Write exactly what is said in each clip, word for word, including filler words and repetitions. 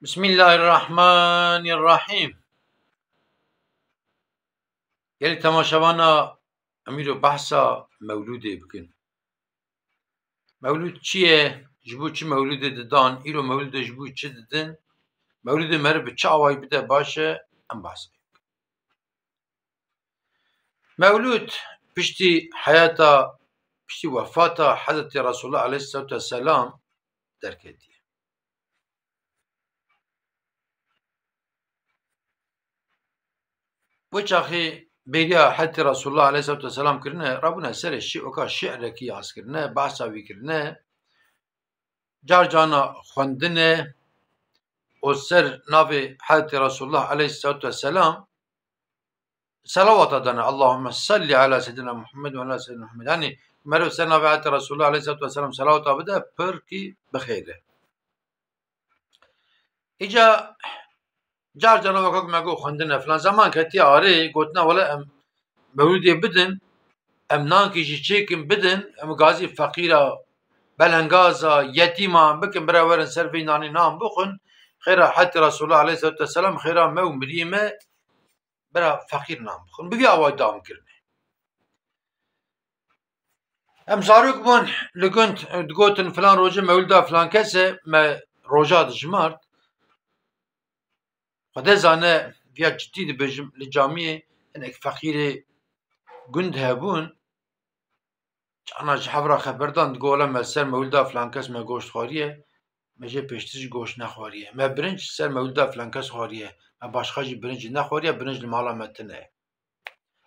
Bismillahirrahmanirrahîm. Gelî temaşevana, em îro behsa mewlûdê bikin. Mewlûd çi ye? Ji bo çi mewlûdê didan? Îro mewlûdê ji bo çi didin? Mewlûdê meriv bi çi awayî bide baş e? Em behsa. Mewlûd piştî heyata, piştî wefata Hezretî Resulullah aleyhisselatu vesselam derketiye. Wê çaxê bêriya Hezretî Resulullah aleyhisselatu vesselam kirine, rabûne serê şî-, oka şi'rekî yaz kirine, behsa wî kirine. Car carna xwendine û ser navê Hezretî Resulullah aleyhisselatu vesselam selawata dane. Allahümme salli ala seyyidina Muhammed ve ala seyyidina Muhammed. Yani meriv ser navê Hezretî Resulullah aleyhisselatu vesselam selawata bide, pir kî bi xêr e. Îca car carna weke ku me got xwendine filan, zeman ketiye arê, gotina wele em mewlûdê bidin, em nankî jî çêkin bidin, em gazî feqîra, belengaza, yetîma bikin, bira werin ser vê nanê nan bixwin, xêra Hezretî Resulullah aleyhisselatu vesselam, xêra me û miriyê me, bira feqîr nan bixwin. Bi vî awayî dawam kirine. Em zarok bûn li gund, digotin filan rojê mewlida filan kes e, me roja dijmart. Xwedê zane, viya cidî dibêjim, li camiyê hinek feqîrê gund hebûn. Çana ji hev re xeber dan, digo, wele me ser mewlida filan kes me goşt xwariye, me jê pêştir jî goşt nexwariye. Me birinc ser mewlida filan kes xwariye, me başqa jî birinc jî nexwariye, birinc li mala me tune ye.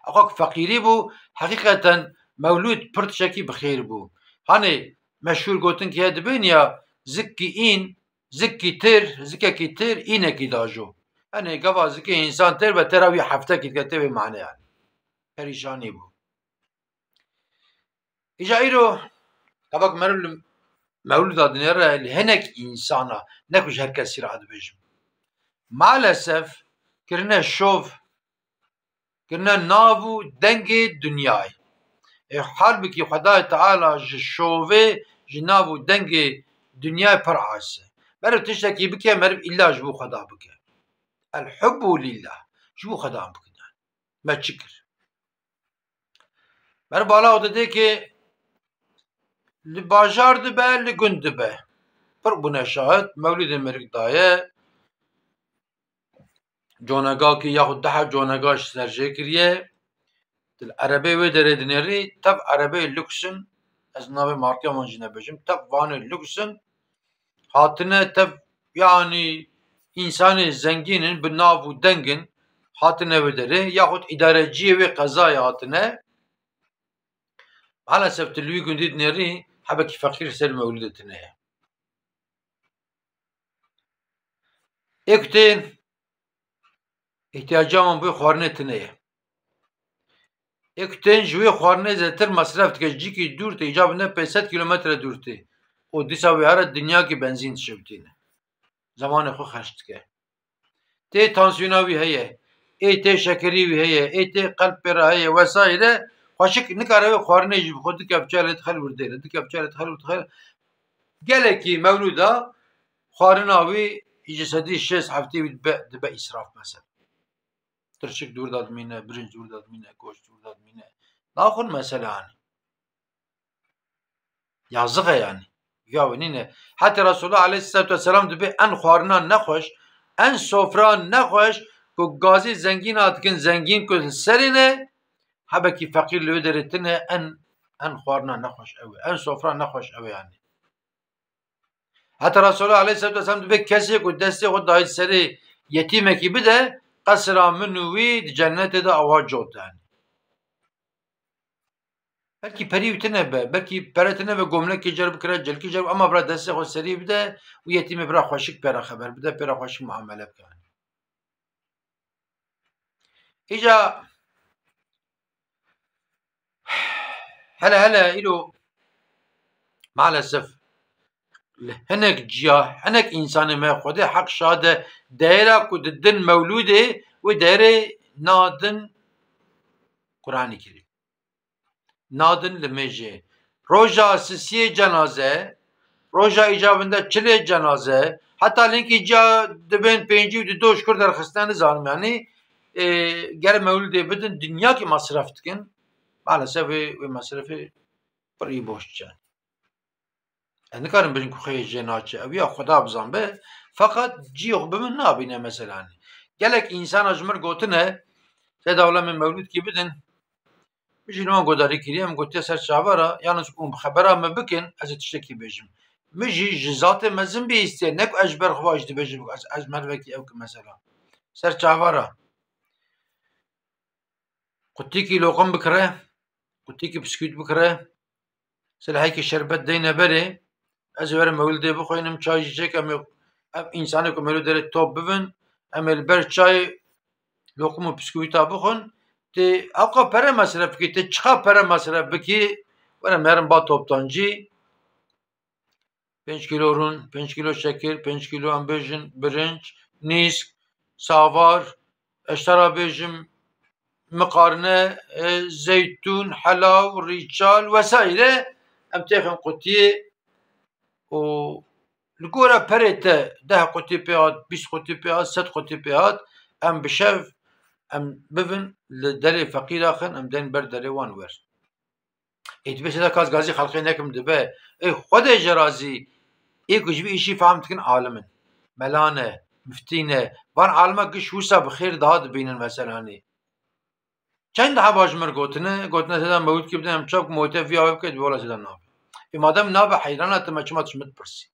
Aka ku feqîrî bû, heqîqeten mewlûd pir tiştekî bi xêr bû. Hanê meşhûr gotinkî heye dibên ya, zikî în, zikî tir, zikekî tir, înekî dajo. Hanê gava zikê însan tir be, tera wî heftekî dike, tê vê mane yani. Perîşanî bû. Îja îro, gava ku meriv li mewlûda dinêre, li hinek însana, ne ku ji her kesî re dibêjim, maalesef kirine şov, kirine nav û dengê dinyayê. Ê halbikî Xwedayê Teala ji şovê, ji nav û dengê dinyayê pir aciz e. Meriv tiştekî bike, meriv îlla ji bo Xweda bike. El hubbu lillah. Ji bo Xweda bikin yani. Me çi kir? Meriv bala xwe didê ke li bajar dibe, li gund dibe. Pir bûne şahid, mewlûdê meriv daye. Conegakî yaxud deha conega ji ser jê kiriye. Di erebeyê wê derê dinêrî, tev erebeyê lûks in, ez navê markê wan jî nebêjim, tev vanê lûks in, hatine tev, yanî însanê zengîn in, bi nav û deng in, hatine wê derê, yaxud îdareciyê wê qezayê hatine. Maalesef tu li wî gundî dinêrî, hebekî feqîr ser mewlûdê tune ye. Ê ku tên, îhtiyaca wan bi xwarinê tune ye. Ê ku tên ji wê xwarinê zêdetir mesref dike, ji cîkî dûr tê, îcab ne pênc sed kîlometre dûr tê. Û dîsa wê here dinyakî benzîn dişewitîne. Zemanê xwe xerc dike. Tê tansiyona wî heye, ê tê şekerî wî heye, ê tê qelb pê re heye, wesayre, xweşik nikare wê xwarinê jî bixwe, du kevçe lê dixel wirdê re, du kevçe lê dixel wirdê. Gelekî mewlûda xwarina wî ji sedî şêst heftê wî dibe, dibe îsraf mesela. Tirşik dûr da dimîne, birinc dûr da dimîne, goşt dûr da dimîne. Naxwin mesela hani. Yazix e yani. Ya wê nîne. Heta Resulullah aleyhissalatu vesselam dibê en xwarina nexweş, en sofra nexweş ku gazî zengîna dikin zengîn ku li serê ne, hebekî feqîr li wê derê tine, en, en xwarina nexweş ew e. En sofra nexweş ew e yani. Heta Resulullah aleyhissalatu vesselam dibê kesê ku destê xwe dayî serê yetîmekî bide, qesra min û wî di cennetê de awa cot e yani. Belkî perî wî tine be, belkî pere tine be, gomlekê cer bikire, cilkî cer, ama bira destê xwe serî bide û yetîmê bira xweşik pê re xeber bide, pê re xweşik muamele bike. Îca hele hele îro maalesef li hinek ciya, hinek însanê me Xwedê heq şahid e, deyra ku didin mewlûdê, wê deyrê nadin Qur'anê Kerîm. Nadin limêjê. Roja sisiyê cenaze, roja îcabinde çilê cenaze, Heta linkî ciya dibên pêncî û dido ji kur derxistine nizanim, yanî, e, ger mewlidê bidin, dinyakî masref dikin. Maalesef wê, wê masrefê pirî boş diçe. Ez nikarim bijim ku xêr jê naçe. Ew ya Xweda bizanbe. Feqet cihê xwe bi min nabîne mesela. Gelek însana ji min re gotine, Seyda wela me mewlûdkî bidin. Min jî li wan guhdarî kiriye, min gotiye ser çava re, yalnız hûn bi xebera me bikin, ez ê tiştekî bêjim. Min jî ji zatê mezin bihîstiye, ne ku ez ji ber xwe jî dibêjim, ez, ez merivekî ew ki mesela. Ser çava re. Qutîkî loqim bikire, qutîkî biskût bikire, silehekî şerbet deyne berê, ez ê werim mewlidê bixwînim, çay jî çêkim, ev însanê ku mewlidê re top bibin, em ê li ber çayê loqim û biskûta bixwin, tê hewqa pere mesref bikî, tê çiqa pere mesref bikî, were merin ba toptancî. Pênc kîlo rûn, pênc kîlo şekir, pênc kîlo em bêjin birinc, nîsk, savar, ez te ra bêjim miqarne, e, zeytûn, helaw, rîçal vesaire em têxin qutiyê û li gora perê te deh qutî pê hat, bîst qutî pê hat, sed qutî pê hat, em bi şev em bibin li derê feqîra xin, em deyn ber derê wan wer. Ê, dibê sêda kas gazî xelqê nekim dibe. Ê, Xwedê ji razî. Ê ku ji vî îşî fehm dikin alim in. Mela ne, miftî ne. Van alima giş wisa bi xêr daha dibînin meselanî. Çend heba ji min gotine, gotine sêda mewlûdkî bidin, em çav ku mewlûdê vî awê bike, dibê wela sêda nabe. Ê, madem nabe heyrana te me çima tu ji min dipirsî?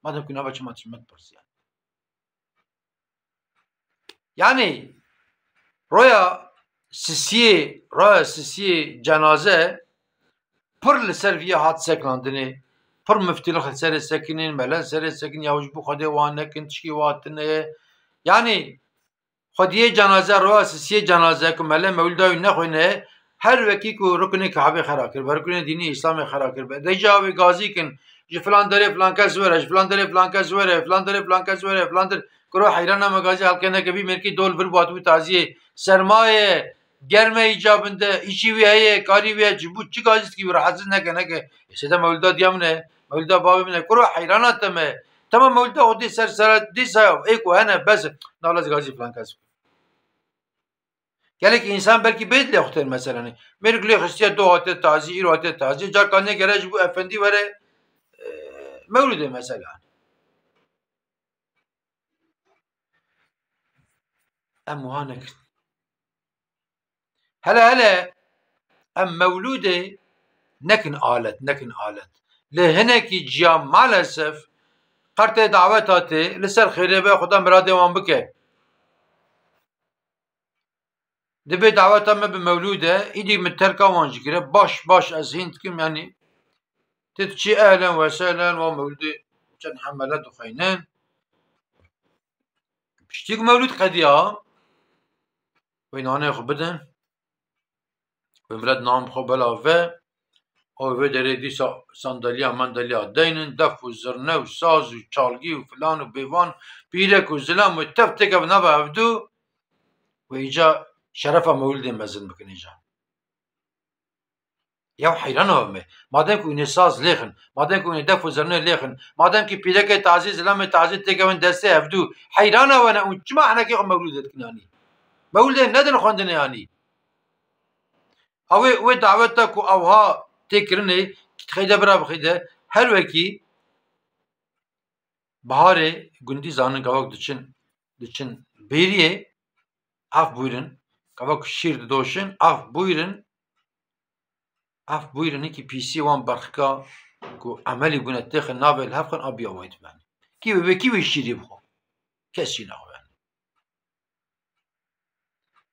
Madem ku nabe çima tu ji min dipirsî yani? Yanî roya sisiyê, roya sisiyê cenaze pir li ser vî hat seklandinê, pir miftîlix li serê sekinên, mele li serê sekin, ya ji bo Xwedê wan nekin, tişkî wa tune ye. Yanî xwediyê cenaze, roya sisiyê cenaze ku mele mewlida wî nexwîne, her wekî ku ruknê Kabê xera kiribe, ruknê dînî Îslamê xera kiribe. Dê ca wê gazî kin, ji filan derê filan kes were, ji filan derê filan kes were, filan derê filan kes were, filan der-, kuro heyrana me gazî helqê neke, vî mêrkî dol vir bû, hatibû taziyê. Sermaye, germe îcabinde, îşî wî heye, karî wî heye, ji bo çi gazî dikî wî rahatsiz neke, neke. Ê, sêda mewlida diya min e, mewlida bavê min e. Kuro heyrana te me. Tema mewlida xwe dê ser sera, dîsa ê ku hene, bes e. Nala ez gazî filan kes. Gelek însan belkî bê dilê xwe tên meselanê. Mêrik lê xistiye, do hate tazî, îro hate tazî. Carka nêgere ji bo efendî were, e, mewlûdê mesela. Em wiha nekin. Hele hele em mewlûdê nekin alet, nekin alet. Lê hinekî ciya maalesef qertê daweta tê, li ser xêrê be, Xuda miradê wan bike. Dibê daweta me bi mewlûd e, îdî min terka wan jî kire. Baş, baş, ez hîn dikim, yanî, tu diçî ehlen we sehlen, wan mewlûdê çend hemele dixweynin. Piştî ku mewlûd qediya, wê nanê xwe bidin, wê milet nan bi xwe bela ve, ew vê derê dîsa sandalya mandalya deynin, def û zirne û saz û çalgî û filan û bêvan, pîrek û zilam û tev têkevin nava hevdû, wê îca şerefa mewlidê mezin bikin îca. Ya heyran me. Madem ku hûn ê saz lêxin, madem ku hûn ê def û zirnê lêxin, madem ki pîrekê tazî, zilamê tazî têkevin destê hevdû, heyrana we ne, hûn çima henekê xwe mewlûdê dikin anî? Mewlûdê nedin xwendinê anî. Ew ê, wê daweta ku ewha tê kirinê, xeyde bira bixeyde, her wekî biharê gundî zanin gavak diçin, diçin bêriyê, af buyurun, gavak şîr didoşin, af buyurun, af buyurun, hikî pîsî wan berxika ku emelî bûne têxin navê li hev xin abiya wayt ben. Kî wê, kî wê şîrî bixwe? Kes jî naxwe.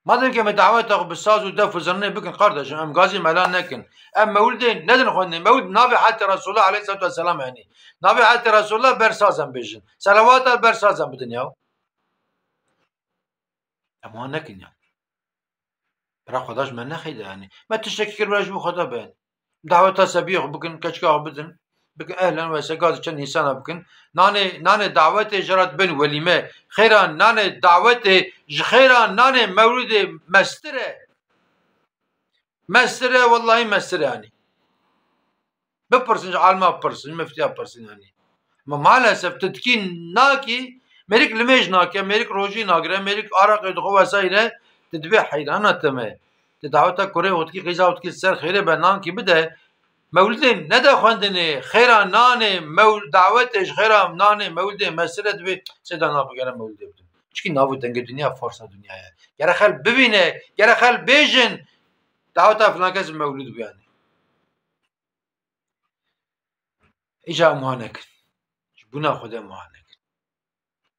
Madem ki em daweta xwe bi saz û def û zirnê bikin, kardeşim, em gazî mela nekin. Em mewlidê nedin xwendin. Mewlid navê hetê Resulullah aleyhissalatu vesselam, yanî. Navê hetê Resulullah ber saz em bêjin. Selawata ber saz em bidin ya. Em wan nekin ya. Bira Xweda ji me nexeyde, yanî. Me tiştekî kir, bira ji bo Xweda be. Daweta sebiyê xwe bikin, keçika xwe bidin. Bikin ehlen we sehlen, gazî çend însana bikin. Nanê, nanê dawetê jê re dibên welîme. Xêra nanê dawetê, ji xêra nanê mewlidê mestir e. Mestir e, wellahî mestir e, yanî. Bipirsin, ji alima bipirsin, ji miftiya bipirsin, yanî. Ma maalesef tu dikî nakî, mêrik limêj nake, mêrik rojî nagire, mêrik araqê dixwe vesaire, tu dibê heyrana te me. Tu daweta kurê otkî, qîza otkî ser xêrê be nankî bide, mewlidê nede xwendinê, xêra nanê, mewl-, dawetê ji xêra nanê, mewlidê mesire dibê, sêda nabigere mewlidê bidim. Çikî nav û dengê dinya farsa dinya ye. Gere xel bibîne, gere xel bêjin, daweta filan kes mewlid bû yani. Îca em wiha nekin. Ji bona Xwedê em wiha nekin.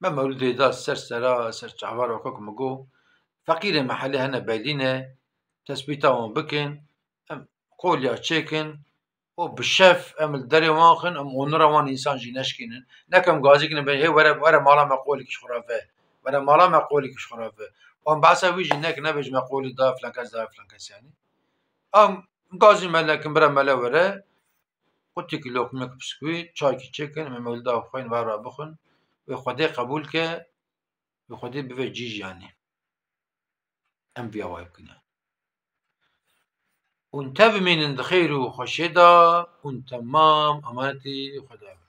Me mewlidê da ser sera, ser çavar weke ku min got, feqîrê mehelê hene belî ne, tespîta wan bikin, em qoliya çêkin û bi şev em li derê wan xin, em onura wan însan jî neşkînin. Nekin gazî kin bê, hê were, were mala me qolî kişt xwe re ve. Were mala me qolî kişt xwe re ve. Wan behsa wî jî nekin, nebêjin me qolî da filan kes, da filan kes yani. Em gazî me nekin, bira mele were. Qutikî lokmek biskûî, çaykî çêkin, em ê mewlida xwe yên ve re bixwin. Wê Xwedê qebûl ke, wê Xwedê bive cî jî yani. Em vî awayî bikin yani. Hûn tev bimînin di xêr û xweşiyê de, hûn temam emanetî Xwedê bin.